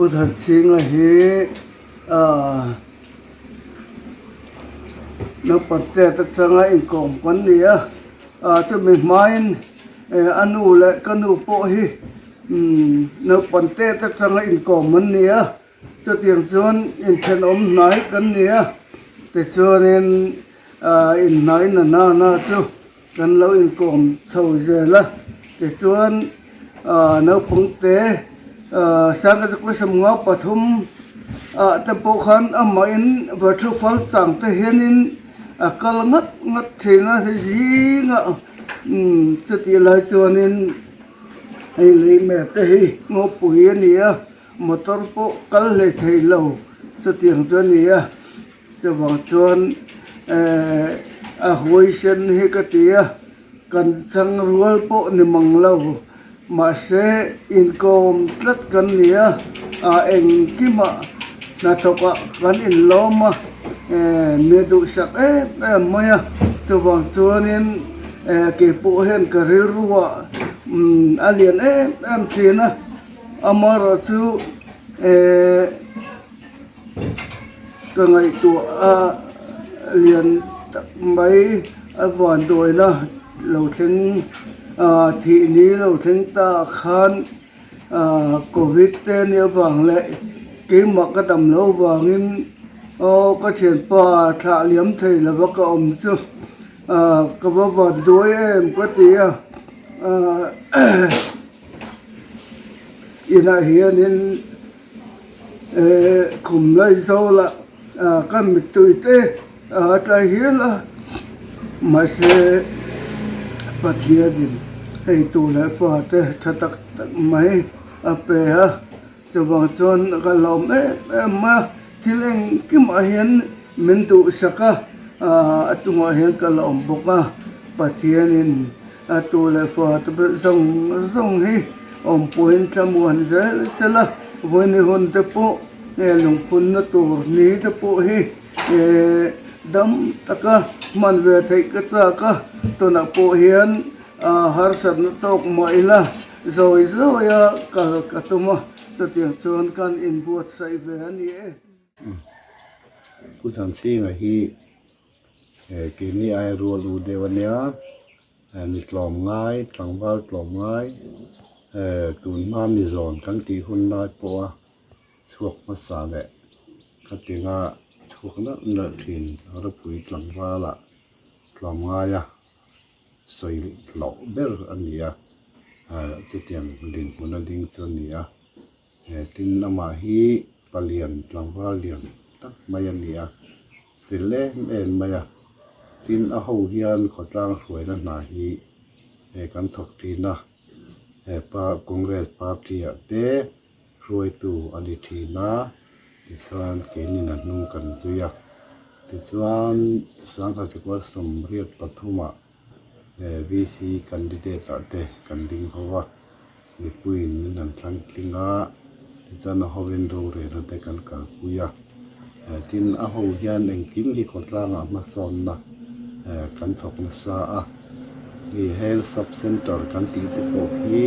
Pu Thanchhinga hi ahh naupang tet atanga inkawm kan ni a ah chumi hmain eh a nu leh ka nu pawh hi umm naupang tet atanga inkawm an ni a chutiang chuan inthenawm hnai kan ni a tichuanin ah inhnai na nana chu. Kan lo inkawm chho zel a, tichuan aah naupang te aah Sangkachukna sawmnga pathum ah te pawh khan amahin Vathufal chang te hianin a kal ngat ngat thin a, hei zingah umm chutih lai chuanin hei lei mek te hi ngawpui a ni a, motor pawh kal hlei thei lo chutiang chu a ni a. Chuvang chuan eh a huaisen hi ka ti a, kan chang rual pawh ni mang lo, mahse inkawm tlat kan ni a, ah engkimah hnathawkah kan inlawm a, eh mi duhsak em em mai a, chuvang chuanin eh keipawh hian ka rilruah umm a lian em em thin a, amaherawhchu eh. Ka ngaihtuah a lian tak mai a vanduaina lo thleng ah thih ni lo thleng ta khan ah covid te nih avang leh keimah ka dam loh avangin aw ka thianpa thlah liam thei lova ka awm chu ah ka va vanduai em ka ti a ah inah hianin. Eh khum lai zawlah ah ka mittui te a tlai hial a mahse Pathianin hei tu leh fate tha tak tak mai a pe a chuvang chuan ka lawm em em a thil engkimah hian min duhsak a ah a chungah hian ka lawm bawk a Pathianin. A tu leh fa te belh zawng zawng hi awmpuiin thlamuan zel sela, vawiin hun te pawh nge lungphunna tur ni te pawh hi eh dam taka hman ve theih ka chak a, tunah pawh hian ah harsatna tawk mah ila zawi zawi a kal ka tum a, chutiang chuan kan inbuatsaih ve a ni e. Pu Thansinga hi Keini ai rual u deuh a nia, mi tlawm ngai, tlangval tlawm ngai, tun hma mi zawn kan tih hun lai pawha chhuak hmasa leh khatinga chhuak nalh nalh thin ropui tlangvala tlawm ngaia sawi hlauh ber a ni a, chutiang dinhmun a ding chu a ni a. Tin, amah hi palian tlangval lian tak mai a ni a, fel em em mai a. Tin, a ho hian khawtlang hruaina hna hi kan thawk thin a, hepa Congress party ah te hruaitu a ni thin a, tichuan keinin a hnung kan zui a. Tichuan, 1983 ah VC candidate ah te kan ding ho a. Mipuiin min han thlang tling a, tichuan a hovin rorelna te kan kalpui a. Tin, a ho hian engkim hi khawtlangah hmasawnna kan thawk nasa a. Hei Health Sub Centre kan tih te pawh khi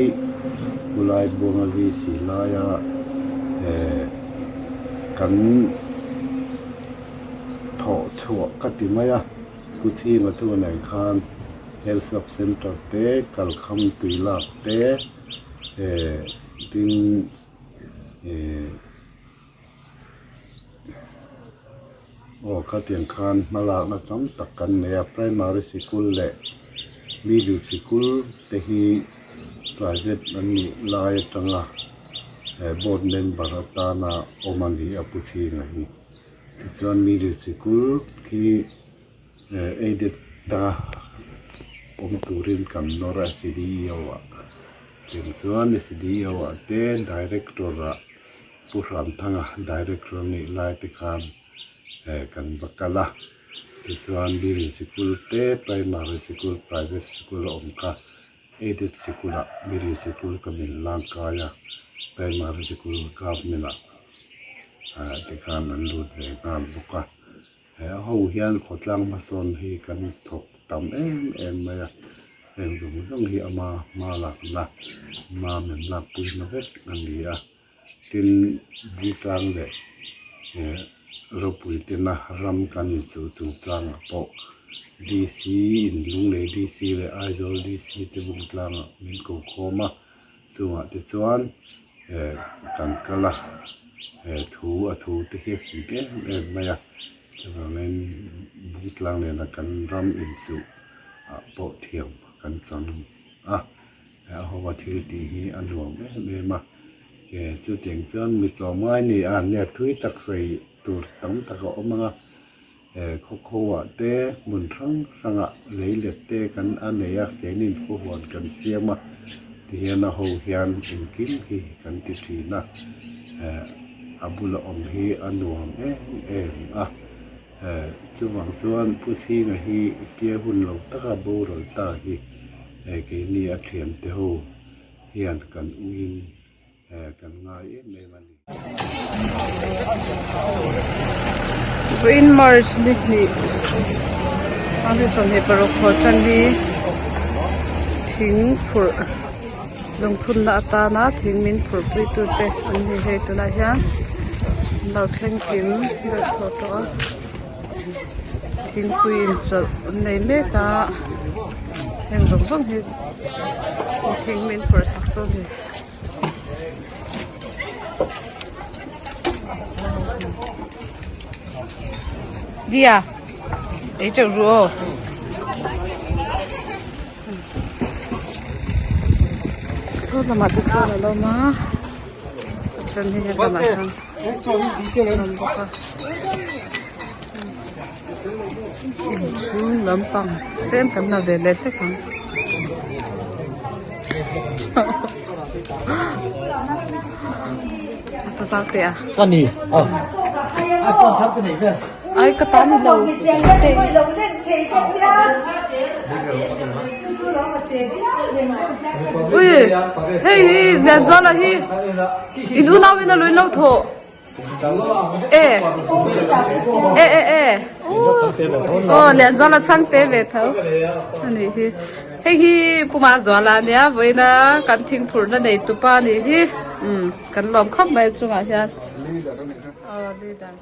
Kulai Buanga VC laia kan thawh chhuah ka ti mai a. Pu Chhinga chu nen khan Health Sub Centre te, kalkham tui lak te, eh tin eh aw khatiang khan hmalakna tam tak kan nei a, Primary sikul leh Middle sikul te hi private an nih lai atanga eh board member atana awm a ni a Pu Chhinga hi. Tichuan Middle sikul khi aided ta awm turin kan nawr a SDO ah tiang chuan SDO ah te director ah Pu Hramthanga director a nih lai te khan kan va kal a tichuan Middle sikul te primary sikul private sikul a awm kha aided sikul ah Middle sikul ka min lang kai a primary sikul government ah tikhan an lut ve nghal bawk a. He a ho hian khawtlang hmasawn hi kan thawk tam em em mai a, heng zawng zawng hi ama hma lakna, hma men lakpuina vek a ni a. Tin, Bungtlang leh ropui tena ram kan inchuh chungchangah pawh DC in Lunglei DC leh Aizawl DC te Bungtlangah min ko khawm a, chungah te chuan kan kal a, thu a thu te hi a fing em em mai a, chuvangin Bungtlang nena kan ram inchuh ah pawh thiam kan chang a. A hawa thil tih hi a nuam em em a, chutiang chuan mi tlawmngai ni a nia thui tak sawi tur tam tak a awm ang a, khaw khawah te hmun hrang hrangah lei let te kan a nei a, keinin khuahuan kan siam a tihian a ho hian engkim hi kan ti thin a, a bula awm hi a nuam em em a, chuvang chuan Pu Chhinga hi tia hun lo taka boral ta hi. Keini a thiante ho hian kan uiin kan ngai em em a ni. Vawiin March ni hnih sanghnih 26 thaw tan hi thing phurh lungphunna atana thing min phurh pui tute an ni hei tunah hian an lo thleng kim deuh thaw tawh a. Thingpui inchawlh an nei mek a heng zawng zawng hi thing min phurh sak chu a ni. Dia ei teuh ru aw. Saw lamah te chuan a lo awm a a then hi helamah hian a awm bawk a. Inchhung lampang tlem kan la ve leh hlek ang. A zau teh a. Ai ka ta ni lo. Ui hei hi Lianzuala hi in unau in a lui lo thawh. E e e e aw Lianzuala chhangte ve tho a nih hi hei hi Puma Zuala ania vawiina kan thingphurhna nei tupa a nih hi umm kan lawm khawp mai a chungah hian aw leader.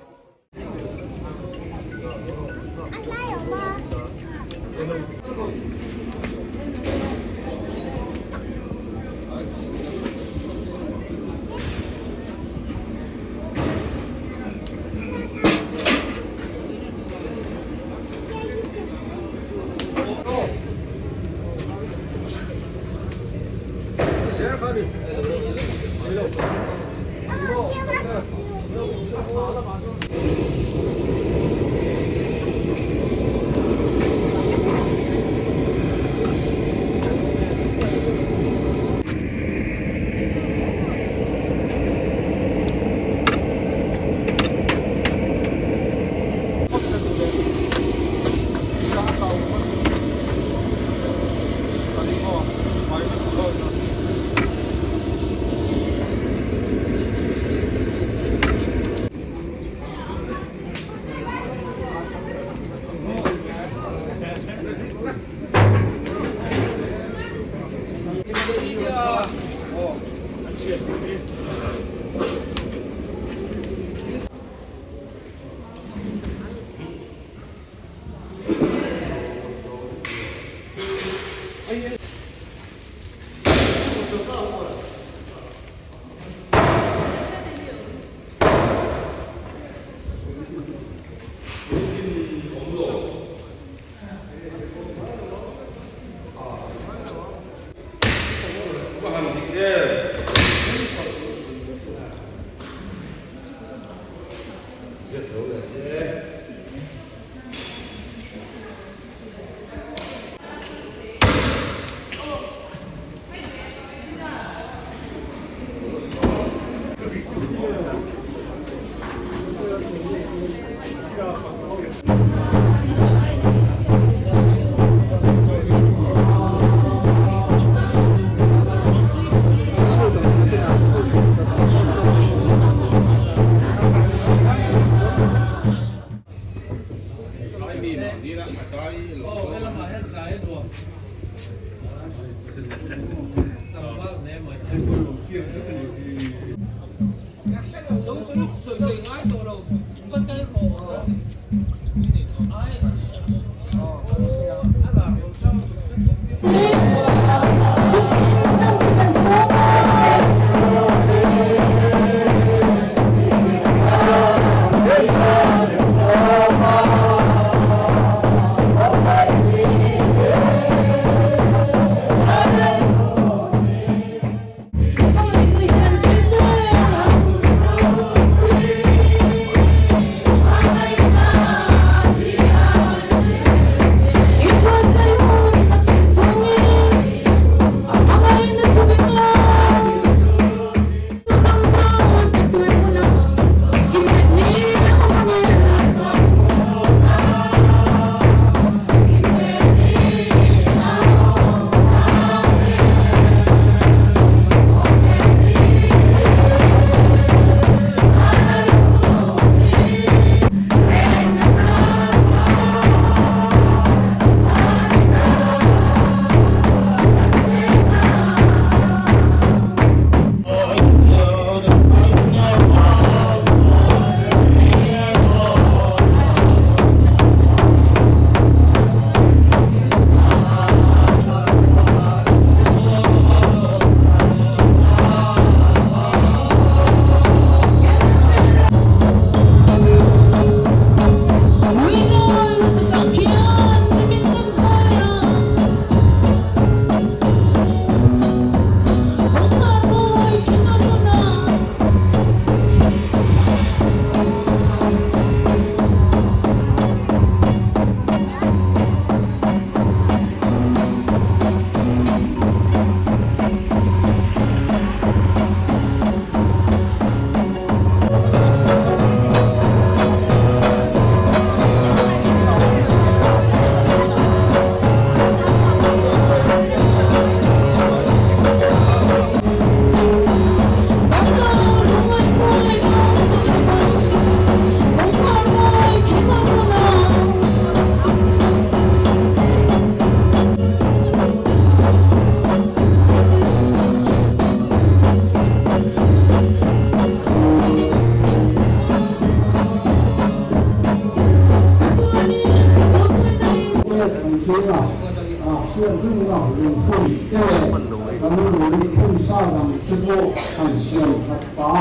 pawh han siam that ta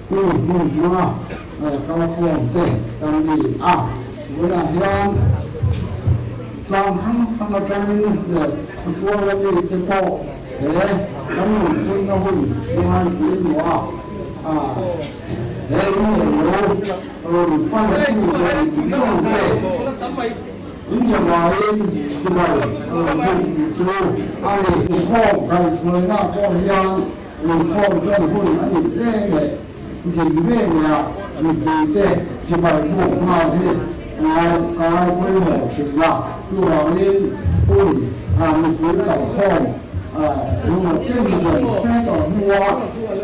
hnu hmun hma kalkhawm te kan ni a. Tunah hian tlang hrang hrang atangin leh khawtual a mi te pawh he kan lungphunna hun ngai pawimawh a, he in leh lo rawn pan tu zawng zawng te in zavaiin chibai rawn buk chu a ni. Inkhawm kaihhruaina pawh hian inkhawm ṭan hun a nih reng leh din ve leh a mipuite chibai buk nghal hi ngai ka ngai pawimawh thin a, chuvangin hun mipui kalkhawm engemaw chen zawng hre tawh hnua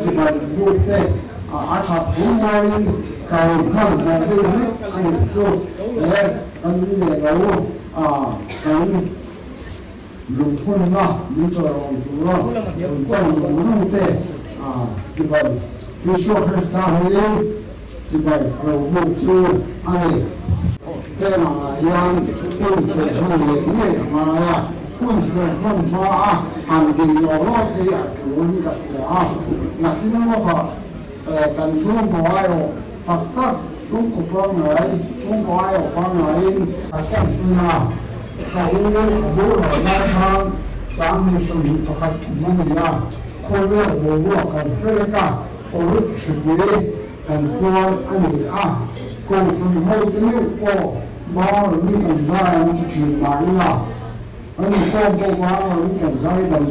chibai buk te a that thu mualin ka rawn hmanhmawh deuh hlek a nih chu he kan leh lo kan Lungphunna min chawiawm tura rawn pan rung rung te chibai Isua Krista hmingin chibai ro buk chu a ni. Heng angah hian hun kher hman leh ngei a ngai a, hun kher hman hma a han din lawk lawk hi a tul in ka hria a, nakin lawkah kan chhungkaw aiawh tak tak chhungkaw pangngai chhungkaw aiawh pangngaiin a chan chhun a. Ka u a boral lai khan 2021 kum a ni a, khawvel boruak kan hre vek a, Covid hripui kan tuar a ni a, Kohhran hote meuh pawh bangrawin kan zai ang ti thin mah ila, kan inkhawm pawh bangrawin kan zai dam,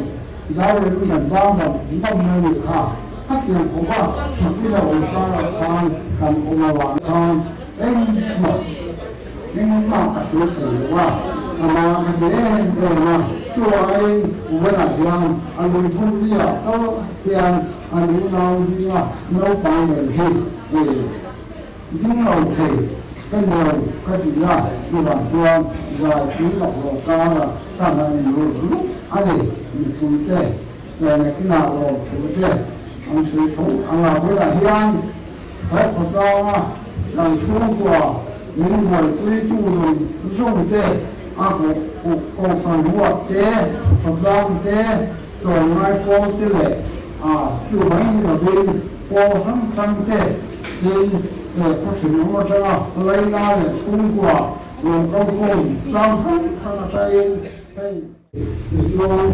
zai rawin kan bang dam dam mai ni kha, khatiang khawpa hripui hlauhawm karah khan kan awm avang khan engmah Engmah ka sawi thei lo a, amah ka ti em em a, chu aiin Uvanah hian a lungphun nia tal hian an unau zinga naupang ber hi ding lo thei ka ni lo ka ti a, chuvang chuan zaipui laklawh karah ka han inrulh rup a ni, mipuite nakinah lawmthute an sawi tho ang a, vawilah hian He khawtlanga kan chhungkua min buaipuitu zawng zawng te, a kohhran huat te, khawtlang te, tlawmngai pawl te leh a chu mai ni lovin pawl hrang hrang te tin he khaw thenawm atanga laina leh chhungkua lo kalkhawm tlang hrang hrang atangin hei Tichuan,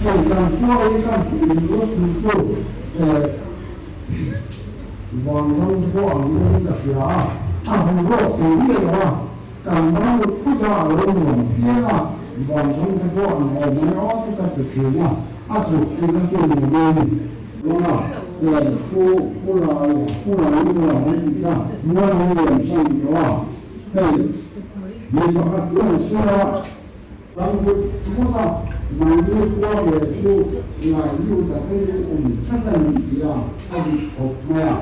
hei kan khua hi kan hmuh luat tur chu vanram te pawh ang deuhin ka hria a, a hmu rawk thei miah lo a, kan ram phut a a lo nuam phian a, vanram te pawh ang awm mai aw te ka ti thin a, a tluk te ka tum lovin. Tunah pu pu lai pu lai nuam an tih kha mual an liam san tawh a, hei Mi pakhat chuan sia ram vut vut a, mahni khua ve chu ngai lut a te lu awm tlat a ni tih a a dik khawp mai a.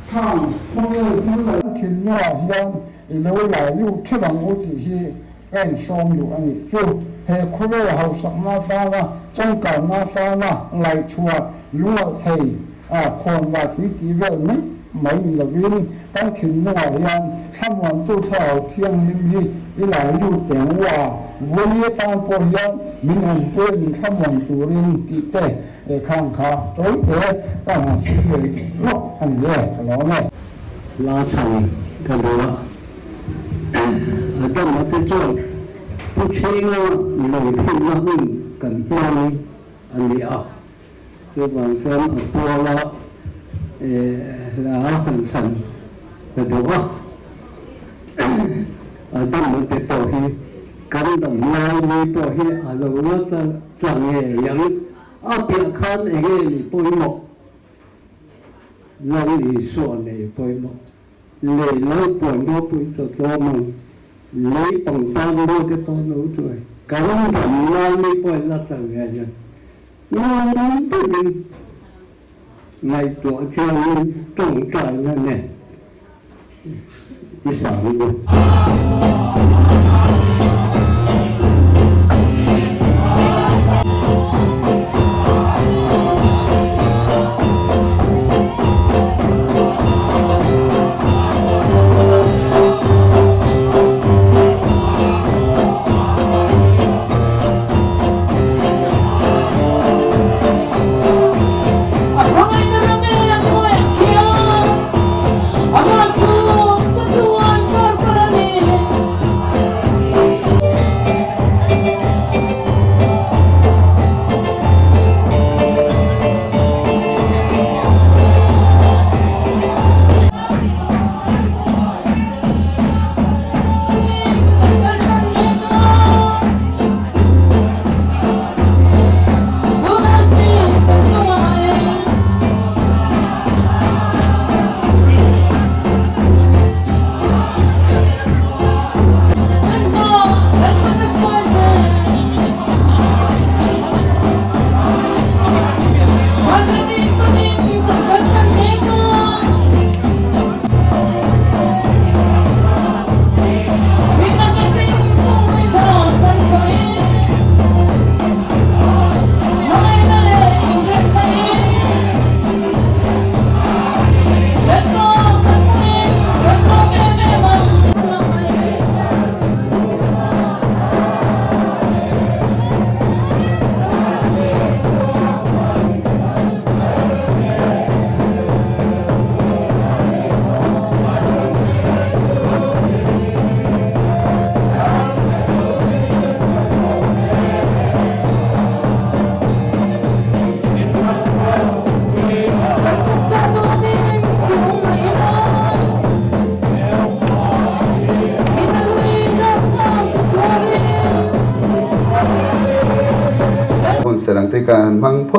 Khang khawvel thil leh thinlungah hian i lo lai lut theuh ang u tih hi ka insawm duh a nih chu. He khawvel hausakna atana changkanna atana ngaihchhuah lungalh thei a khawnva tui tih vel mai mai ni lovin kan thinlungah hian thlamuantu thlarau thianghlim hi i lai lut teng u a, vawi atan pawh hian min awmpui min thlamuan turin tih te eh khang kha tawi te ka han sawi ve lawk a ni e, ka lawm e. La chhan ka duh a, Adama te chuan Pu Chhinga lungphunna hun kan hmang a ni a. Chuvang chuan a puala hla han thlan ka duh a, a dam te pawh hi kan dam lai mi pawh hi a lo la tla ngei ang. A piah khan enge ni pawimawh? Lal Isua nei pawimawh. Lei lalpuan ropui chaw tlawm ang, lei pangpar mawi te pawh lo chuai. Kan dam lai mi pawh hi la tla ngei ang. Ngun takin ngaihtuah thiangin tawngtaina nen i sa ang u.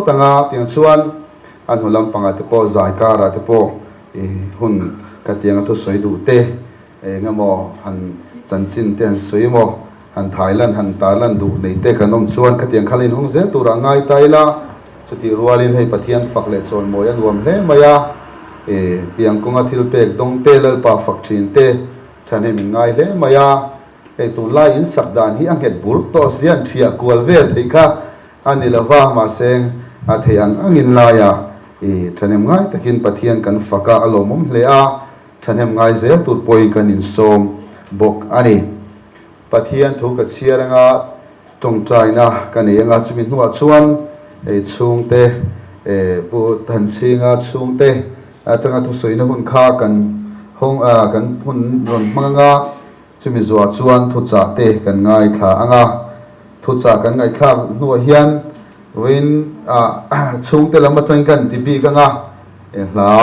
phawt ang a, tiang chuan a hnu lampangah te pawh zai karah te pawh i hun ka tiang a thusawi duh te eng emaw han chanchin te han sawi emaw han thai lan han tar lan duh nei te kan awm chuan khatiang kha la inhawng zel turah ngai ta ila, chutih rualin hei Pathian fak leh chawimawi a nuam hle mai a, i tiang kawnga thil pek dawng te Lalpa fak thin te thahnem in ngai hle mai a, hei tunlai in sak dan hi a nghet bur tawh si an thiah kual vel theih kha a ni lo va, mahse a theih ang angin laia i thahnem ngai takin Pathian kan fak a, a lawmawm hle a, thahnem ngai zel tur pawhin kan insawm bawk a ni. Pathian thu ka chhiar anga tawngtaina ka nei anga chumi hnuah chuan hei chhungte Pu Thanchhinga chhungte atanga thusawina hun kha kan hawng kan hun rawn hmang anga chumi zuah chuan thuchah te kan ngaithla anga thuchah kan ngaihthlak hnuah hian vawiin chhungte lam atangin kan ti bik anga hla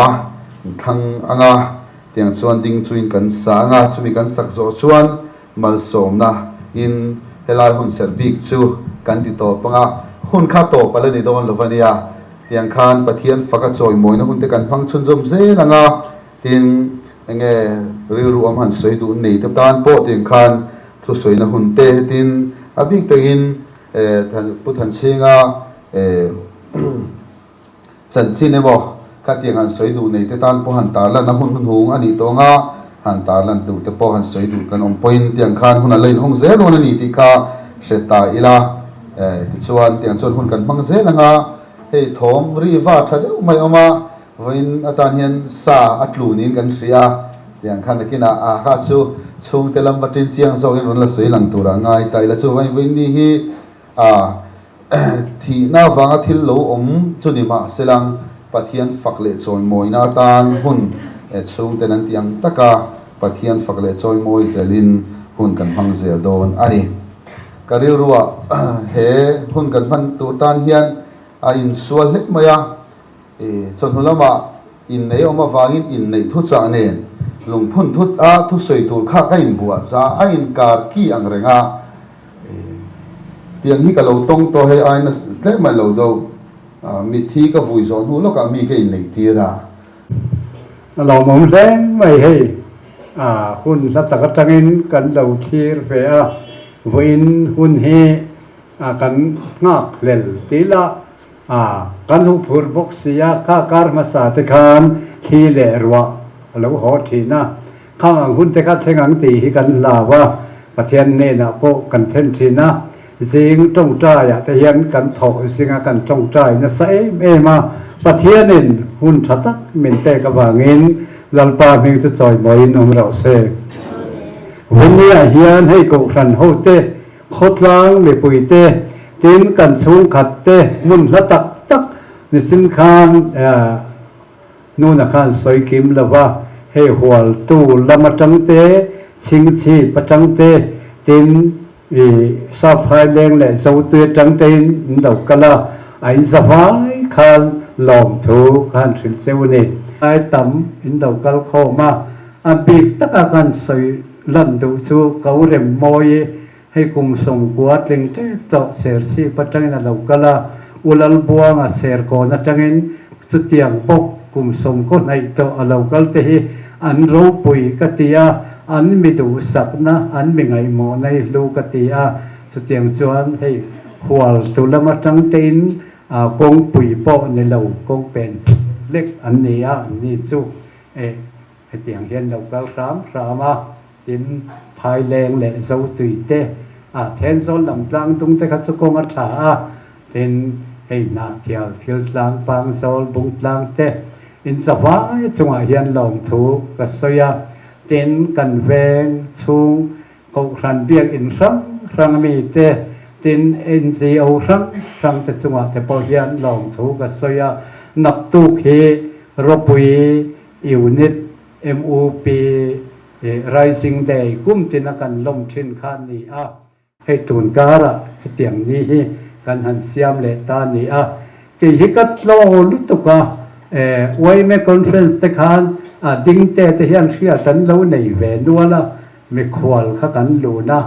thlang anga Tiang chuan ding chuin kan sa anga, chumi kan sak zawh chuan malsawmna in helai hun serh bik chu kan ti tawp anga, hun kha tawp a la ni dawn lo ania. Tiang khan Pathian fak a chawimawina hun te kan hmang chhunzawm zel anga, tin enge rilru awm han sawi duh nei te tan pawh tiang khan thusawina hun te tin a bik takin Pu Thanchhinga Chanchin emaw, khatiang han sawi duh nei te tan pawh han tarlan a hun hnuhnung a nih tawh anga han tarlan duh te pawh han sawi duh kan awm pawhin tiang khan hun a la inhawng zel dawn a ni tih kha hre ta ila. Tichuan, tiang chuan hun kan hmang zel anga hei thawm ri va tha deuh mai awm a, vawiin atan hian sa a tlu niin kan hria a, tiang khan nakinah a kha chu chhungte lam va tin chiang zawkin rawn la sawi lang turah ngai ta ila chu vawiin ni hi a Thihna avanga thil lo awm chu ni mah selang, Pathian fak leh chawimawina atan hun chhungten an tih ang taka Pathian fak leh chawimawi zelin hun kan hmang zel dawn a ni. Ka rilruah he hun kan hman tur tan hian a insual hle mai a, chawhnu lamah innei awm avangin inneih thuchah nen lungphun thut a thusawi tur kha ka inbuah za a inkar ki ang reng a. Tiang hi ka lo tawng tawh hei aina tlem a lo deuh. Mitthi ka vui zawh hnu lawkah mi ka inneih tir a. A lawmawm hle mai hei. A hun hla tak atangin kan lo thlir ve a, vawiin hun hi kan nghak hlel tih lah kan huphurh bawk si a, kha kar hmasa te khan thli leh ruah a lo haw thin a, Khang ang hun te kha thleng ang tih hi kan hlau a, Pathian hnenah pawh kan then thin a, zing tawngtaiah te hian kan thawh zinga kan tawngtai nasa em em a, Pathianin hun tha tak min pek avangin Lalpa hming chu chawimawiin awm rawh se. Vawnia hian hei Kohhran hote, khawtlang mipui te, tin kan chhungkhat te hmun hla tak tak nichin khan Nuna khan sawi kim lo va, hei hualtu lam atang te, chhingchhip atang te, tin i Saphai leng leh Zotui atang tein an lo kal a, a in zavai khan lawmthu ka han hrilh cheu a ni. Ai tam in lo kal khawm a, a bik taka ka han sawi lan duh chu ko rem mawi Hei kum sawmkua tling tep tawh Serchhip atangin a lo kal a, U Lalbuanga Serkawn atangin chutiang bawk kum sawmkaw hnaih tawh a lo kal te hi an ropui ka ti a, an mi duhsakna, an mi ngaihmawhna hi hlu ka ti a, chutiang chuan hei hualtu lam atang tein kawngpui pawh ni lo kawngpen lek an ni a, an ni chu eh hetiang hian lo kal hram hram a. Tin, Phaileng leh Zotui te, a Thenzawl lam tlangdung te kha chu kawng a tha a, tin, hei Hnahthial thil tlang, Pangzawl, Bungtlang te in chavai chungah hian lawmthu ka sawi a, tin, kan veng chhung Kohhran biakinn hrang hrang mi te, tin, NGO hrang hrang te chungah te pawh hian lawmthu ka sawi a, naktuk hi Ropui Unit MUP Rising Day kum tina kan lawm thin kha a ni a. Hei tun karah hetiang ni hi kan han siam leh ta a ni a. Kei hi ka tlaw lutuk a, yma conference te khan a ding te te hian hriat an lo nei ve nual a, mikhual kha kan lun a.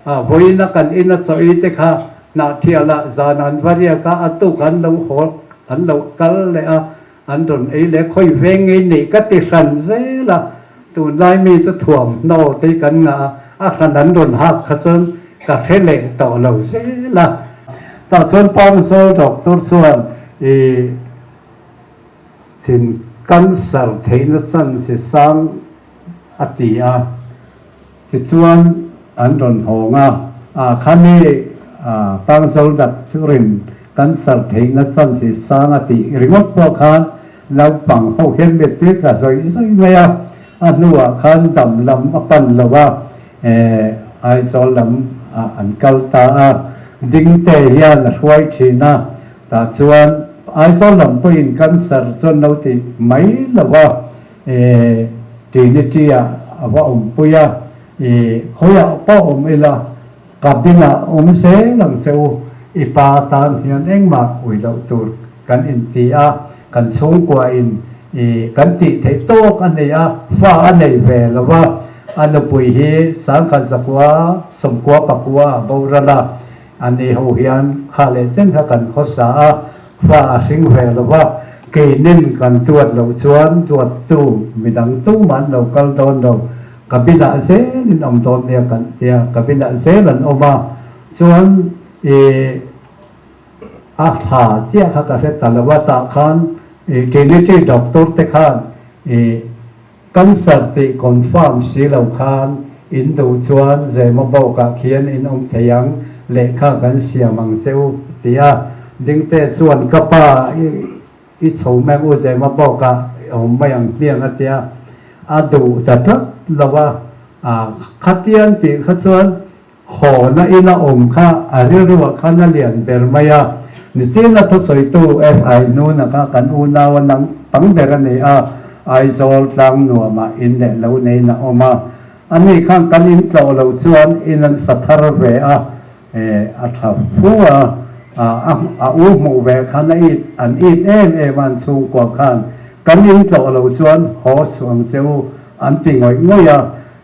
Vawiina kan ina chawi te kha Hnahthialah zan an va riak a, a tuk an lo haw. an lo kal leh a, an rawn ei leh khawi veng ngei neih ka ti hran zel a, tunlai mi chu thuamhnaw te hi kan ngah a, a hran an rawn hak kha chuan ka hre leh tawh lo zel a. Tah chuan Pangzawl doctor chuan i thin cancer theihna chance sang a ti a. Tichuan an rawn hawng a, ah khami Pangzawl doctor-in cancer theihna chance sang a tih ringawt pawh khan naupang ho hian mittui tla zawih zawih mai a, a hnuah khan dam lam a pan lo a, Aizawl lam ah an kal ta a, Dingte hian a hruai thin a, tah chuan Aizawl lam pawhin cancer chuan lo ti mai lo a, Trinity ah a va awmpui a, khawiah pawh awm ila cabin ah awm zel ang che u, i pa tan hian engmah ui loh tur kan inti a, kan chhungkua in kan tih theih tawk a nei a, fa a nei ve lo a, a nupui hi sangkhat zakua sawmkua pakua a boral a, A ni ho hian kha leh chen kha kan khawsa a, fa a hring ve lo va, keinin kan duat loh chuan duattu midang tumah an lo kal dawn lo, cabin-ah zelin awm dawn nia kan tia, cabin-ah zel an awm a, chuan ih a thla chiah kha ka hre ta lo a, tah khan ih Trinity doctor te khan ih Cancer tih confirm si lo khan in duh chuan Zemabawkah khian in awm thei ang, lehkha kan siam ang che u, ti a. Dingte chuan ka pa i chho meng u Zemabawkah i awm mai ang hmiang a ti a. A duh ta tlat lo a, khatian tih kha chuan Hawna ina awm kha a rilruah khan a lian ber mai a, Nichina thusawitu FI Nuna kha kan unau a nang pang ber a ni a, Aizawl tlang nuamah in leh lo neiin a awm a, ani khan kan in tlawh lo chuan in an sa thar ve a, a tha fu a, a u hmuh ve khan a it an it em em a an chhungkua khan kan in tlawh lo chuan haw suh ang che u an ti ngawih ngawih a,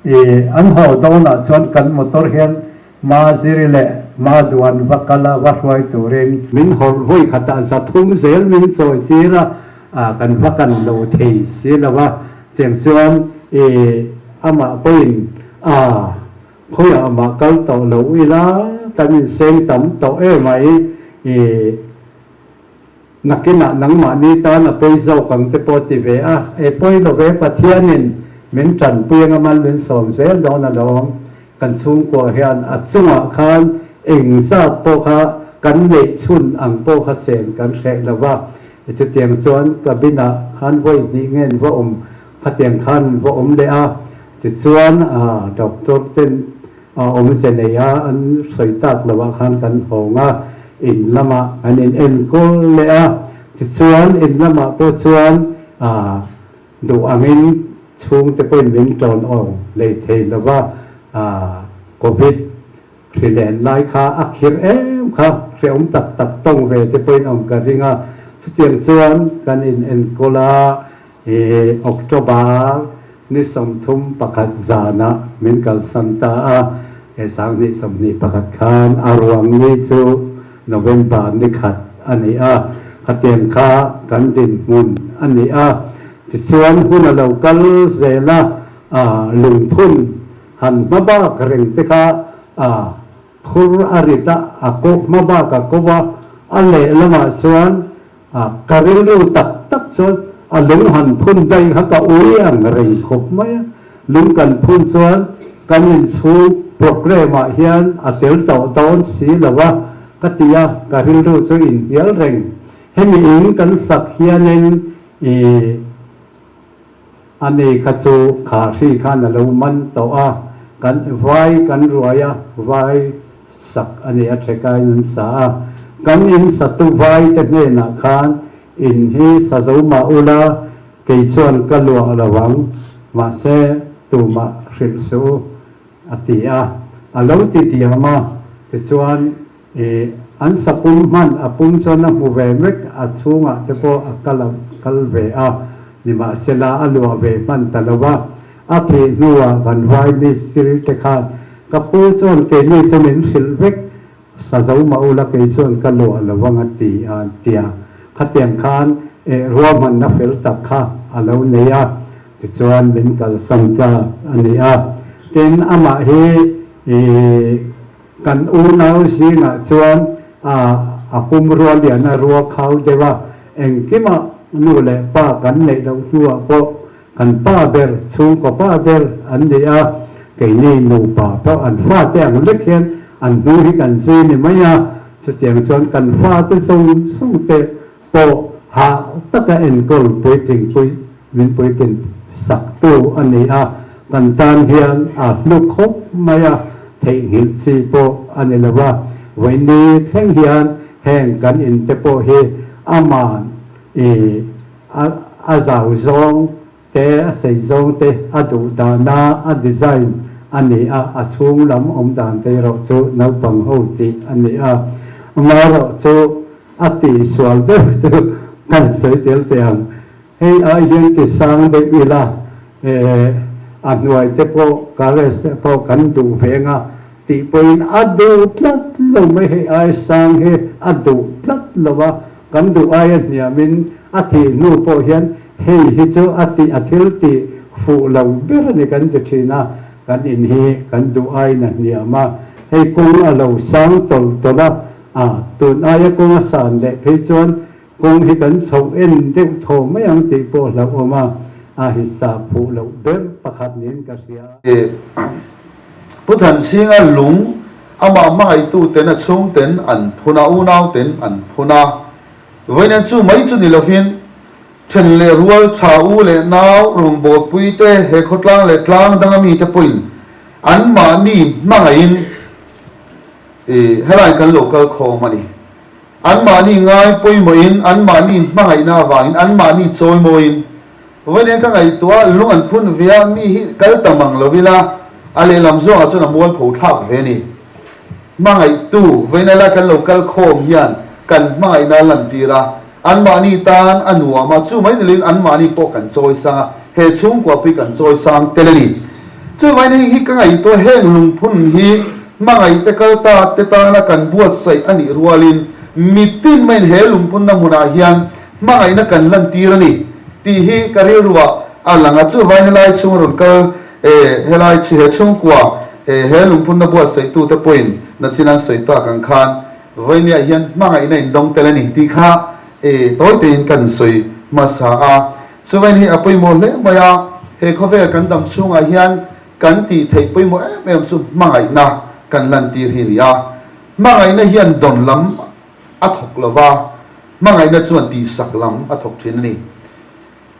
I an haw dawnah chuan kan motor hian Ma Ziri leh Ma Duan va kal a, va hruai turin. Min hawrh vawi khatah zathum zel min chawi tir a, kan va kan lo thei si lo a, cheng chuan i amah pawhin a khawiah amah kal tawh lo ila kan inseng tam tawh emai i. Nakinah nangmahni tan a pawi zawk ang te pawh ti ve a, e pawi lo ve, Pathianin min tanpui anga mal min sawm zel dawn alawm, kan chhungkua hian a chungah khan eng zat pawh kha kan neih chhun ang pawh kha chen kan hreh lo va, chutiang chuan cabin-ah khan vawi hnih ngen va awm khatiang khan va awm leh a, tichuan doctor ten A awmze nei a, an sawi tak loh ah khan kan hawng a, in lamah an in enkawl leh a, tichuan in lamah pawh chuan ah duh angin chhungte pawhin min tawn aw lei thei lo va, ah Covid hri len lai kha a khir em kha, hrehawm tak tak tawng ve te pawhin awm ka ring a, chutiang chuan kan in enkawl a, I October ni 31 zanah min kalsan ta a, he 2021 khan a ruang ni chu November ni khat a ni a, khatiang kha kan dinhmun a ni a. Tichuan hun a lo kal zel a, lungphun han hma bak reng te kha phur a rit a, a kawh hma bak a ko a, a lehlamah chuan A, ka rilru tak tak chuan a lung han phun daih kha ka ui ang reng khawp mai a. Lung kan phun chuan kan inchhung programme ah hian a tel tawh dawn si lo a, ka ti a, ka rilru chu inhnial reng. Hemi in kan sak hianin i a ni kha chu kha hri khan a lo man tawh a, kan vai kan ruai a, vai sak a ni a thekaiin an sa a, kan in satu vai te hnenah khan in hi sa zo mah ula kei chuan ka luah lo ang, mahse tumah hrilh suh u a ti a, a lo ti diam a, tichuan i an sa pum hman a pum chuan a hmu ve mek a chhungah te pawh a kal a kal ve a, nimahsela a luah ve hman ta lo a, A thih hnuah kan vai mistiri te khan ka pu chuan keini chu min hrilh vek, sa zo mah ula kei chuan ka luah lo ang a ti a tia. Khatiang khan ruahmanna fel tak kha a lo nei a, tichuan min kalsan ta a ni a. Tin, amah hi kan unau zingah chuan a pum rua lian a rua khau deuh a, engkimah nu leh pa kan neih loh hnuah pawh kan pa ber, chhungkaw pa ber an ni a, keini nupa pawh an fate ang lek hian an hnu hi kan zui ni mai a, chutiang chuan kan fate zawng zawng te pawh hah taka enkawl puitling pui min puitlin sak tu a ni a, kan tan hian a hlu khawp mai a, theihnghilh chi pawh a ni lo a, vawiini thleng hian heng kan in te pawh hi aman i A a zau zawng te, a sei zawng te, a duh dana a design a ni a, a chhung lam awm dan te erawh chu naupang ho tih a ni a. Amaherawh chu a tih sual deuh chu kan sawi tel teh ang. Hei ai hian ti sang deuh ila, a hnuai te pawh garage te pawh kan duh ve anga tih pawhin a duh tlat lo mai, hei ai sang hi a duh tlat lo a, Kan duh aia hniamin a thih hnu pawh hian hei hi chu a tih a thil tih fuh lo ber a ni kan ti thin a, kan in hi kan duh aiin a hniam a, hei kawng a lo sang tawlh tawlh a, a tun aia kawng a san leh phei chuan kawng hi kan chhoh en deuh thaw mai ang tih pawh hlauhawm a, a hisa phuh loh ber pakhat niin ka hria. Pu Thanchhinga lung Amah hmangaihtu ten a chhung ten an phun a, unau ten an phun a. Vawiin chu mai chu ni lovin then leh rual tha u leh nau rawngbawlpui te he khawtlang leh tlang danga mite pawhin anmahni hmangaihin i helai kan lo kal khawm a ni. Anmahni ngai pawimawhin anmahni hmangaihna avangin anmahni chawimawiin Vawiin ka ngaihtuah lung an phun ve a, mi hi kal ta mang lo ila, a lehlam zawngah chuan a mualpho thlak ve a ni. Hmangaihtu, vawiin a lai kan lo kal khawm hian kan hmangaihna a lantir a, anmahni tan a nuam a, chu mai niloin anmahni pawh kan chawi sang a, he chhungkua pui kan chawi sang tel a ni. Chuvain hei hi ka ngaihtuah heng lungphun hi hmangaihte kal ta te tana kan buatsaih a nih rualin mitin maiin he lungphunna hmunah hian Hmangaihna kan lantir a ni tih hi ka rilruah a lang a, chuvain helai chhung a rawn kal e, helai he chhungkua e, he lungphunna buatsaih-tute pawhin nachin an sawi tak ang khan vawinia hian hmangaihna indawng tel a ni tih kha e, tawi tein kan sawi hmasa a. Chuvain hei a pawimawh hle mai a, he khawvel kan dam chhungah hian kan tih theih pawimawh em em chu hmangaihna kan lantir hi a ni a, hmangaihna hian dawn lam a thawk lo va, hmangaihna chuan tihsak lam a thawk thin a ni.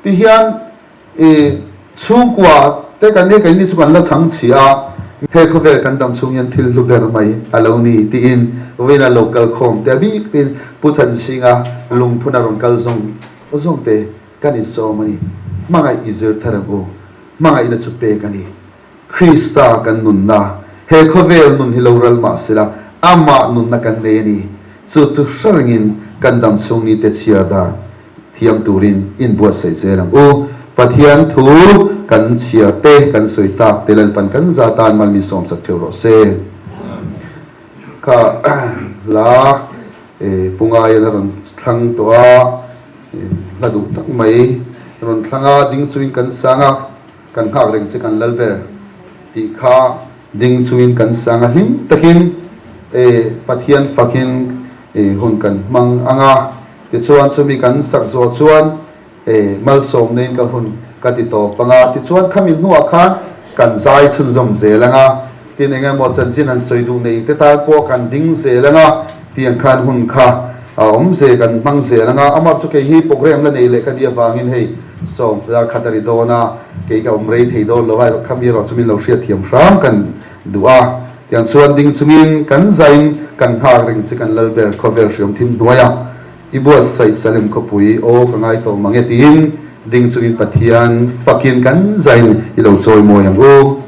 Tihian i chhungkua te kan nih keini chu kan la chhang chhi a, he khawvel kan dam chhung hian thil hlu ber mai a lo ni tiin vawiin a lo kal khawm te a bik tin Pu Thanchhinga lungphun a rawn kal zawng zawng te kan insawm a ni. Hmangaih i zir thar ang u, hmangaihna chu pek a ni. Krista kan nunna, he khawvel nun hi lo ral mah sela, amah nunna kan nei a ni. Chu chu hre rengin kan dam chhung nite chhiar dan thiam turin inbuatsaih zel ang u. Pathian thu kan chhiar te, kan sawi tak te Lalpan kan za tan mal min sawmsak theuh rawh se. Kha hla Pu Ngaian a rawn thlang tawh a, hla duh tak mai rawn thlang a, ding chungin kan sang a. Kan nghak reng che kan lal ber tih kha ding chungin kan sang a hlim takin e Pathian fakin e hun kan hmang ang a, tichuan chumi kan sak zawh chuan e malsawm neiin ka hun ka ti tawp ang a, tichuan khami hnuah khan kan zai chhunzawm zel ang a, tin eng emaw chanchin han sawi duh nei te tan pawh kan ding zel ang a, tiang khan hun kha a awm ze kan hmang zel ang a, amah chu kei hi program la nei leh ka nih avangin hei Sawm la khat a ri dawn a, kei ka awm rei thei dawn lo a, kha mi erawh chu min lo hriatthiam hram kan duh a, tiang chuan ding chungin kan zain kan nghak reng che kan Lalber khawvel hriam thim hnuaia i buatsaih Salem khawpui aw ka ngai tawh mang e tiin ding chungin Pathian fakin kan zain i lo chawi mawi ang u.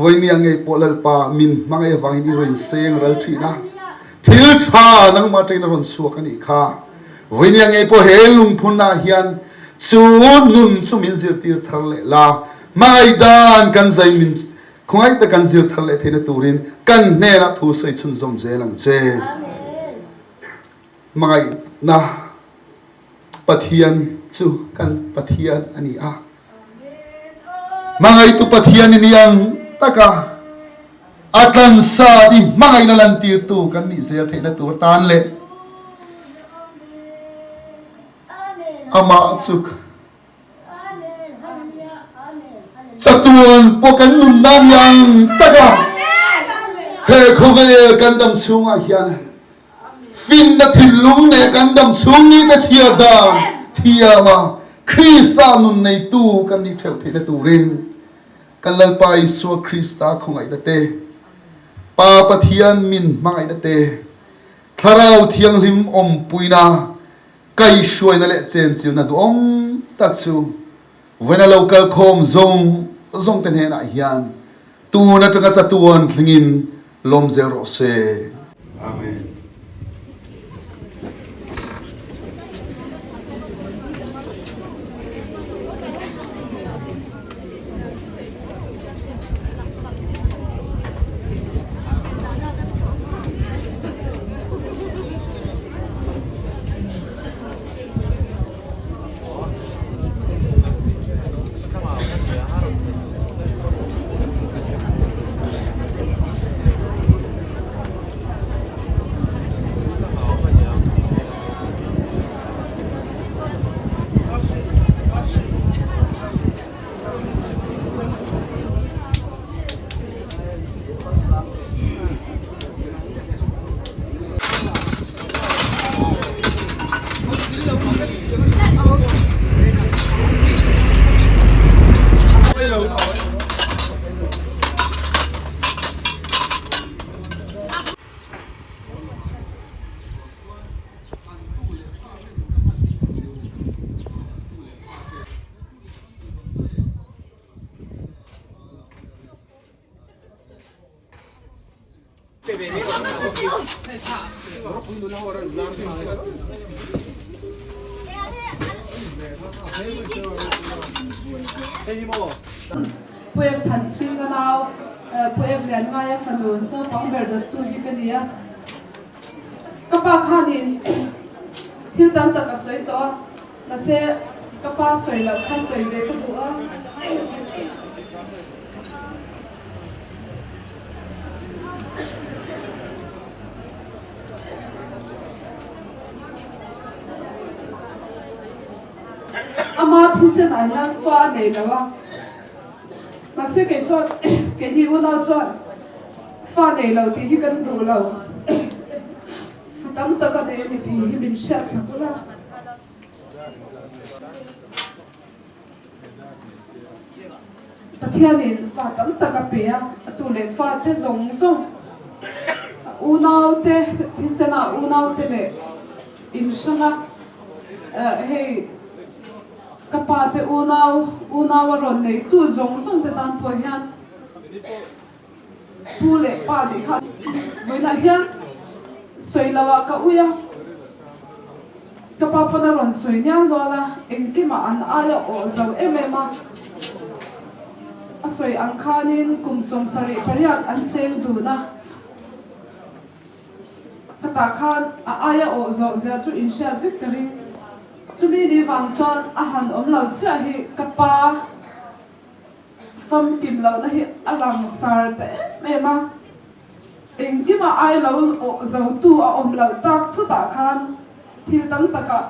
Vawinia ngei pawh Lalpa min hmangaih avangin i rawn seng ral thin a, thil tha nangmah atangin a rawn chhuak a nih kha. Vawinia ngei pawh he lungphunah hian chu nun chu min zirtir thar leh la, hmangaih dan kan zai min khawngaih tak kan zir thar leh theihna turin kan hnenah thu sawi chhunzawm zel ang che. Hmangaihna Pathian chu kan Pathian a ni a. Hmangaihtu Pathian i ni ang taka a tlansa i hmangaihna lantirtu kan nih zel theihna tur tan leh amah chu chatuan pawh kan nunna ni ang taka he khawvel kan dam chhungah hian Finna thinlung leh kan dam chhung ni te chhiar dan thiam a, Krista nun neitu kan nih theuh theihna turin kan Lalpa Isua Krista khawngaihna te, Pa Pathian min hmangaihna te, Thlarau Thianghlim awmpuina, kaihhruaina leh chenchilna duhawm tak chu vawiina lo kalkhawm zawng zawng te hnenah hian tun atanga chatuan thlengin lawm zel rawh se. Amen. Pu F Thanchhinga nau Pu F Lianmaia fanu naupang ber dawttu hi ka ni a. Ka pa khanin thil tam tak a sawi tawh a, mahse ka pa sawi loh kha sawi ve ka duh a. Ama thisen ah hian fa a nei lo a, mahse kei chuan keini unau chuan fa nei lo tih hi kan duh lo. Fa tam tak a nei a ni tih hi min hriat sak ula. Pathianin fa tam tak a pe a, a tu leh fate zawng zawng, a unaute, thisena unaute leh inhranga hei ka pate unau, unau a rawn neitu zawng zawng te tan pawh hian Pu leh pa nih kha vawiinah hian sawi lo ah ka ui a, ka pa pawn a rawn sawi nial nual a, engkimah an aia awh zo em em a, a sawi ang khanin kum 78 an cheng dun a, ka tah khan a aia awh zawh zia chu inhriat vek ka ring, chumi ni vang chuan a han awm lo chiah hi ka pa. Famkim lohna hi a lang sar ta em em a, engkima ai lo awh zotu a awm loh tak thutah khan thil tam takah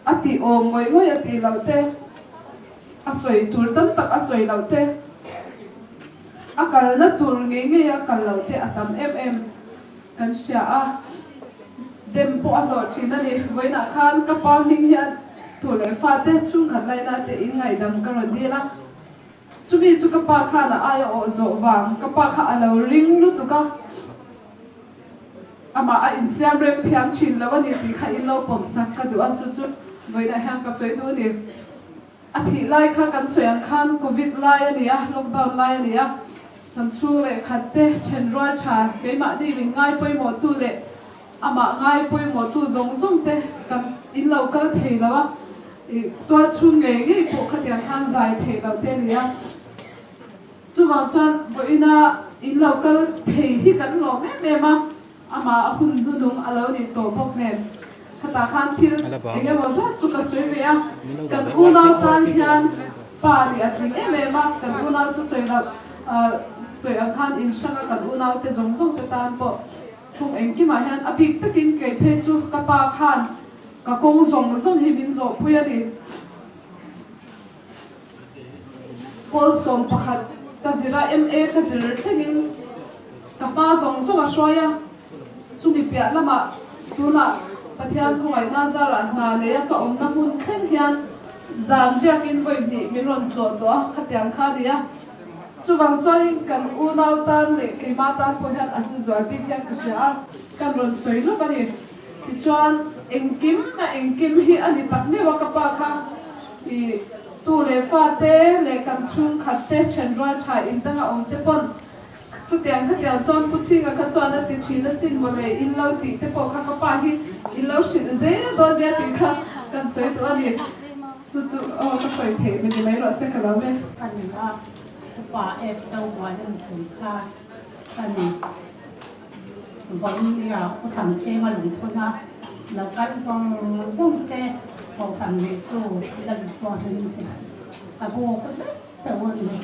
a tih awm ngawih ngawih a tih loh te, a sawi tur tam tak a sawi loh te, a kalna tur ngei ngei a kal loh te a tam em em kan hria a, dem pawh a hlawh thin a ni. Vawiinah khan ka pa hming hian tu leh fate chhungkhat laina te in ngaihdam ka rawn dil a, chumi chu ka pa khan a aia awh zawh vang, ka pa kha a lo ring lutuk a, amah a insiam rem thiam thin lo a ni tih kha in lo pawm sak ka duh a, chu chu vawiinah hian ka sawi duh a ni. A thih lai kha kan sawi ang khan Covid lai a ni a, lockdown lai a ni a, kan chhung leh khat te then rual tha keimahni min ngai pawimawhtu leh amah ngai pawimawhtu zawng zawng te kan in lo kal thei lo a, ih tual chhung ngei ngei pawh khatiang khan zai thei lo te a ni a. Chuvang chuan vawiina in lo kal thei hi kan lawm em em a. Amah a hun hnunung a lo nih tawh bawk nen khatah khan thil eng emaw zat chu ka sawi ve a, kan unau tan hian pa nih a tling em em a, kan unau chu sawi loh sawi ang khan in hranga kan unau te zawng zawng te tan pawh phung engkimah hian a bik takin kei phei chu ka pa khan ka kawng zawng zawng hi min zawhpui a ni. Pawl 11 ka zir a, MA ka zir thlengin ka hma zawng zawng a hruai a, chumi piah lamah tunah Pathian khawngaihna zarah hna neia ka awmna hmun thleng hian zan riakin vawi hnih min rawn tlawh tawh a, khatiang kha a ni a. Chuvang chuanin kan unau tan leh keimah tan pawh hian a hlu zual bik hian ka hria a, kan rawn sawi lawk a ni. Tichuan engkim a engkim hi a ni tak meuh a ka pa kha. I tu leh fate leh kan chhungkhat te thenrual tha in danga awm te pawn chutiang khatiang chuan Pu Chhinga kha chuan a ti thin asin mawle in lo tih te pawh kha ka pa hi in lo hrilh zel dawn nia tih kha kan sawi duh a ni. Chu chu aw ka sawi theih mi ni mai rawh se ka lo ve. Ka ni a, upa ep to buai a nupui kha ka ni. Vawinia Pu Thangchhenga lungphun a lo kal zawng zawng te Kohhran neitu la Isua hming che ka buk vek chauh a ni.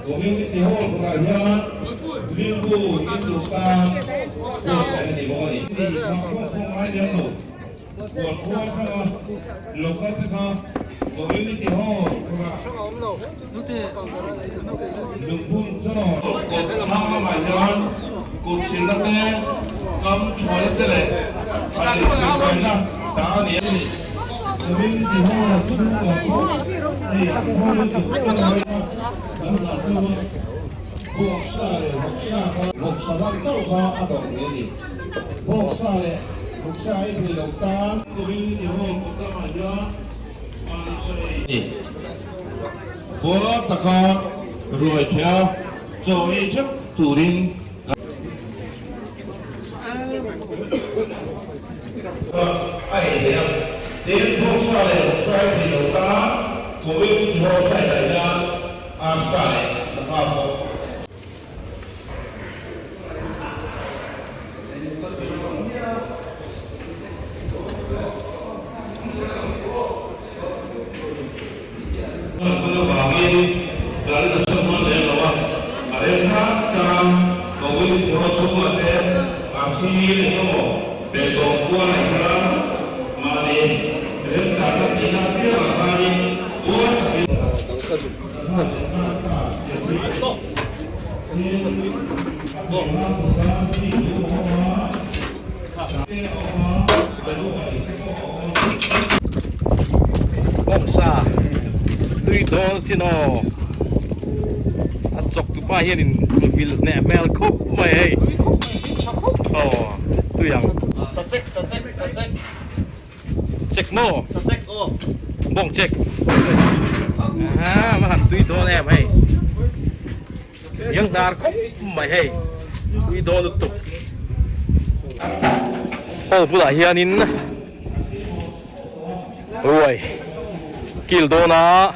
Community Hall kawtah hian rilru induh tan buatsaih a ni bawk a ni. Nghahkhawm pawh ngai lem lo, Huan khua atanga local te kha Community Hall kawtah lungphun chaw kawt thlang lamah hian kut silna te, kam thuaina te leh han insilfaina dah a ni a ni. Community Hall chhungah pawh hei Community Hall kan hlah deuh a, Bawksa leh Vawksa kha Vawksa lam chauh kha a dawh thei a ni. Bawksa leh Vawksa ei thei lo tan Community Hall kawt lamah hian mahni pawh ei a ni. Bual taka ruai theih a chaw ei theuh turin kan. A ei theih a, tin Bawksa leh Vawksa ei thei lo tan Community Hall side ah hian Arsa leh Sangha pawh. Hun avangin kan la sawn hman lem lo a, a rem hram tan Community Hall chhungah te a sir eng emaw be tawng kual ah hian mahni remchangna tihna apiangah khanin buai takin Bawngsa tui dawn sin aw a chawk tu pa hianin vil hneh hmel khawp mai hei aw tui ang Check maw? Bawng check. Ah, va han tui dawn em hei. Yang hnar khawp mai hei. Tui dawn lutuk. Hall bulah hianin ruai kil dawn a.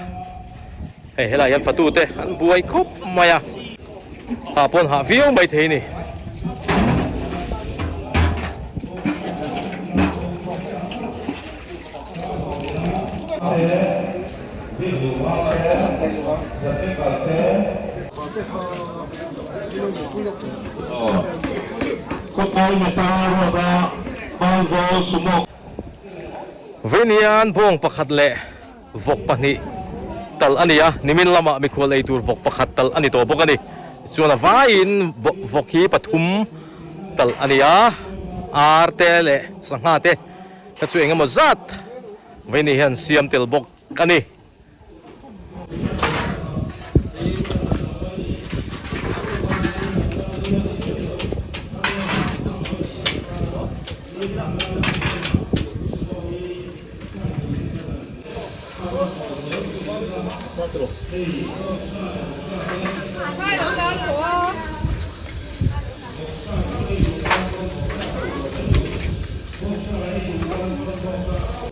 Hei helai hian fatu te an buai khawp mai a. Hah pawn hah viau mai thei ni. Vawiin bawng pakhat leh Vawk pahnih tal a ni a, nimin lamah mikhual ei tur vawk pakhat tal a ni tawh bawk a ni. Chuan a vaiin vawk hi pathum tal a ni a, ar te leh sangha te kha chu eng emaw zat vaini hian siam tel bawk a ni.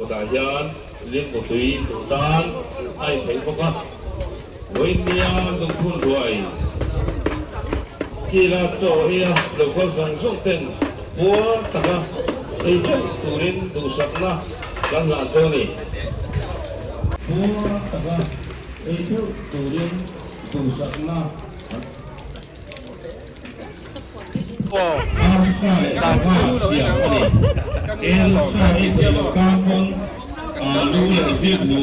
Kawtah hian limbu tui duh tan a intheih bawk a, vawinia lungphun ruai kila chaw eia local zawng zawng ten puar taka ei theuh turin duhsakna kan hlan chu a ni. Puar taka ei theuh turin duhsakna kan Arsa leh sangha siam a ni. Elsa ei thei lo tan pawn alu leh ziklu.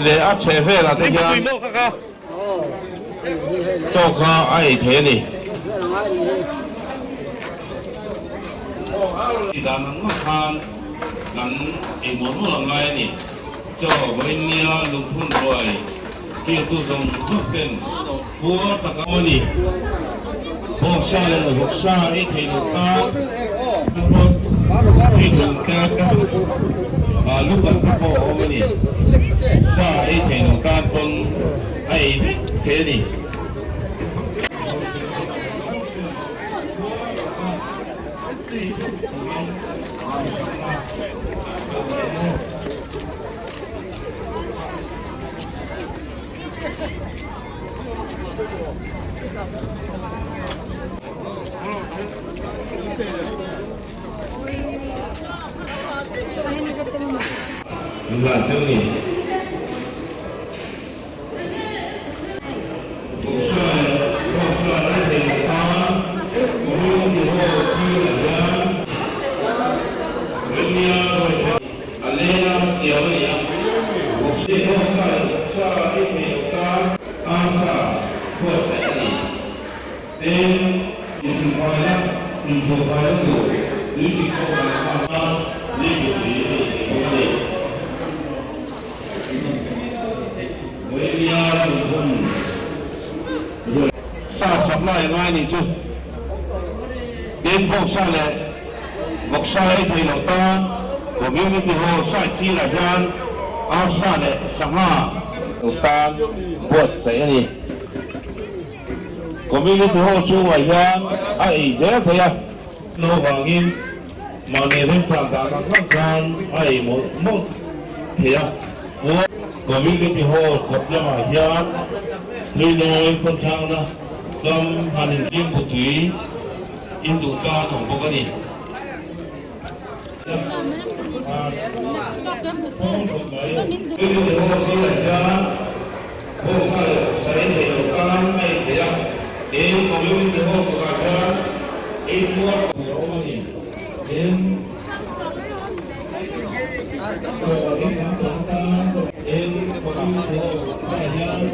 Leh a chheh velah te hian chaw kha a ei thei a ni. Dan ang ngawt khan kan ei mual mual ang ngai a ni. Chaw vawiin nia lungphun ruai kiltu zawng zawng ten puar tak a awm a ni. Bawngsa leh vawksa ei thei loh tan pawh thei duh tan lukan kha pawh a awm a ni. Sa ei thei loh tan pawn a ei vek thei a ni. Hlan theuh ni. Sa supply a ngai nih chu tin bawksa leh vawksa ei thei loh tan Community Hall side sirah hian arsa leh sangha lo tan buatsaih a ni. Community Hall chungah hian a ei zel thei a. Lo vangin mahni remchang dan ang ang khan a ei mawlh mawlh thei a. Community Hall kawt lamah hian Hluinawi khawthlangna kam han inhlim putui induh tan awm bawk a ni. Community Hall sirah hian Bawngsa leh vawksa ei thei lo tan a ei thei a, tin Community Hall kawtah hian ei puar tur a awm a ni. Tin, Tin, Community Hall kawtah hian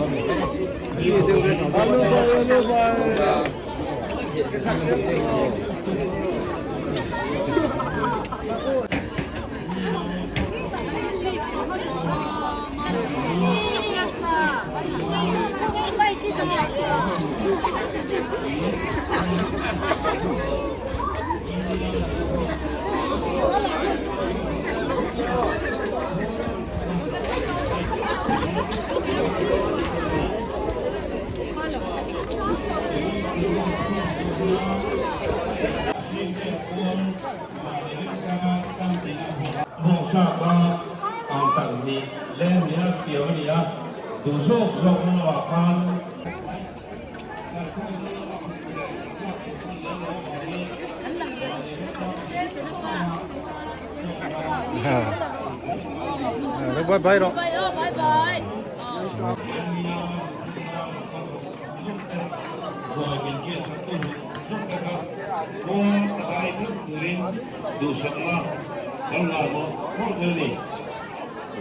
Bawngsa kha ang tak hnih leng nia siam a ni a, duh zawk zawk na lamah khan. Bye bye rawh. Duhsakna kan la mawlh mawlh thei a ni.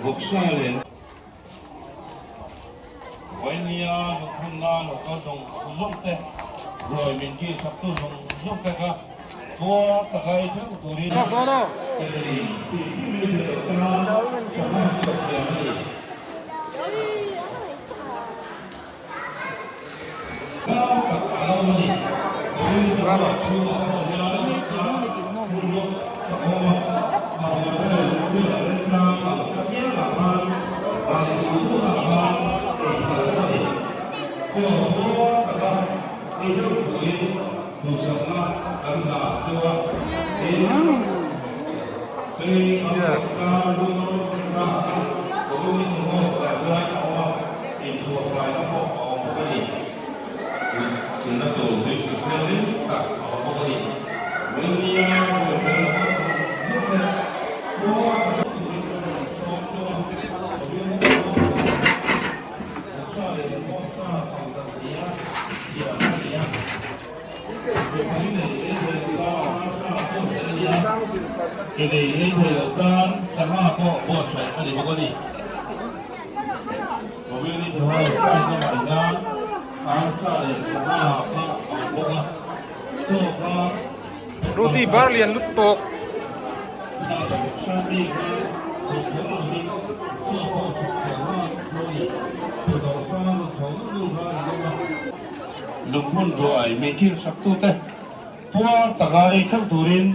Vawksa leh Vainia lukhumna lo kal zawng zawng te, ruai min tih sak tu zawng zawng te kha puar taka ei theuh turin sangha chu ka siam a ni. Inchhuahfaina pawh a awm bawk a ni. Silna tur tuisik thianghlim tak a awm bawk a ni. Vawinia ruaihhmel a kal zawng zawng te khua a turin a rawn sawm tawh a, Community Hall ah hian Vawksa leh Vawksa pangdan nia siam a ni a. Mipui nei ei thei lo tan arsa pawh tel a ni a. Ke nei ei thei loh tan sangha pawh buatsaih a ni bawk a ni. Community Hall side lamah hian arsa leh sangha kha a awm bawk a, chaw kha Ruti bar lian lut tawk. Lunghmun ruai min thil saktute puar taka ei theuh turin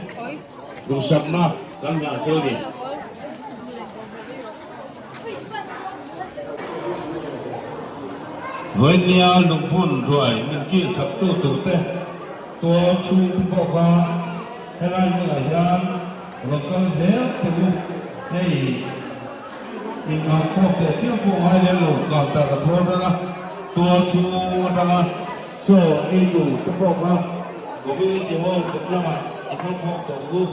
duhsakna kan nghah chu a ni. Vawinia lunghmun ruai min kil saktu turte tual chhungte pawh kha helai hmunah hian rawn kal zel teh u. Hei inngah khawm teh chiam pawh ngai lem lo counter a thawn reng a, tual chhung atanga chaw ei tur te pawh kha Community Hall kawt lamah i kal khawm tawh ang u.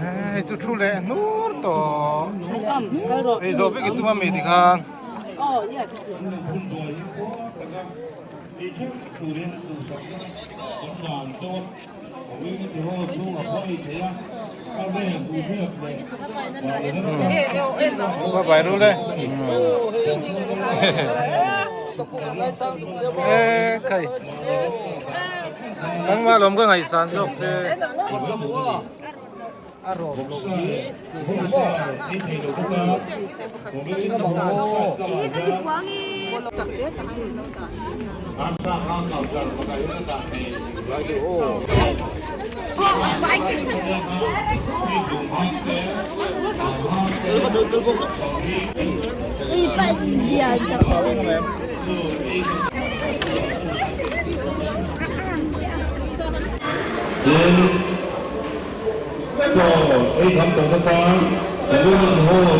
Hei chu thu leh hnur tawh ei zawh vek i tum a mi tikhan. Ba bai ru le. E khai. Kan ma lom ka ngai san zawk che. Chaw ei tham tawh atan Community Hall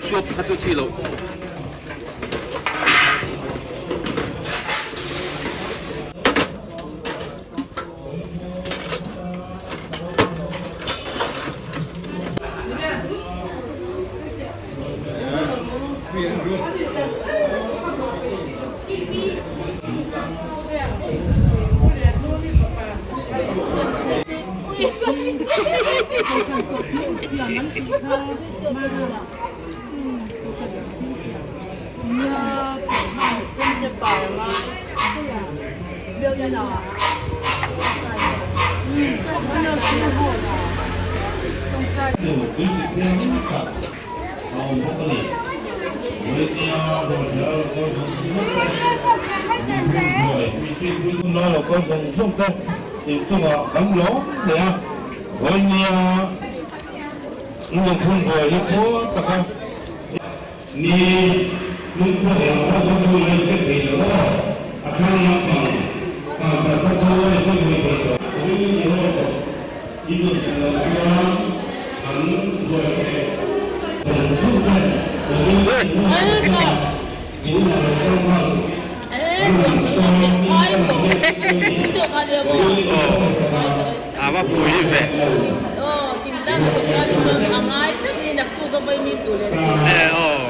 Suap kha chu chi loh. Ava pui ve. E aw.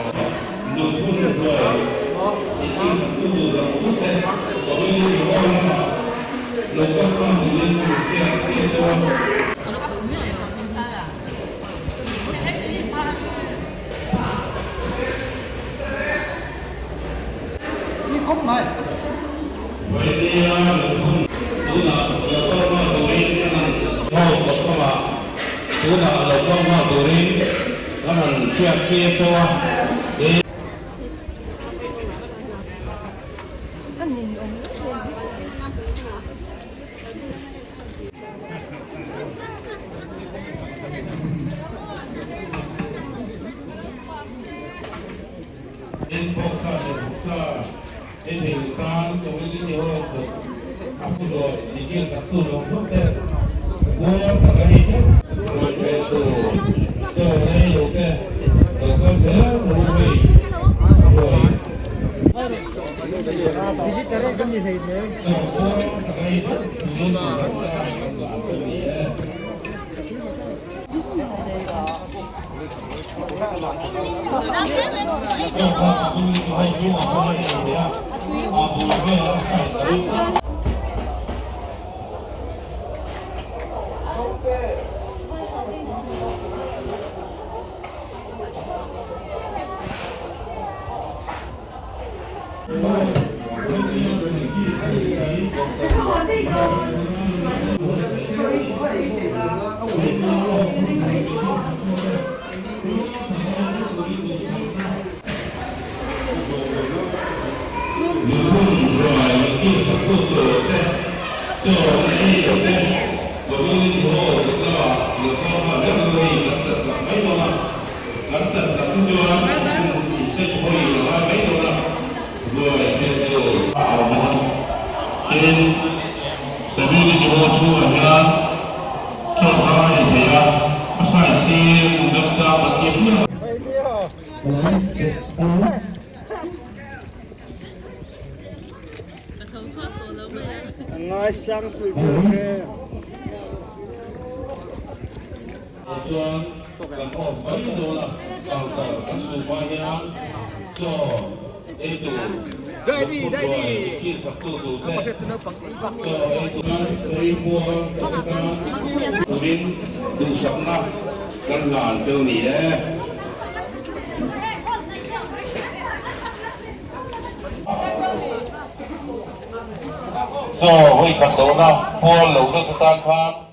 Chaw hawi khat lohna pual lo deuh te tan khan.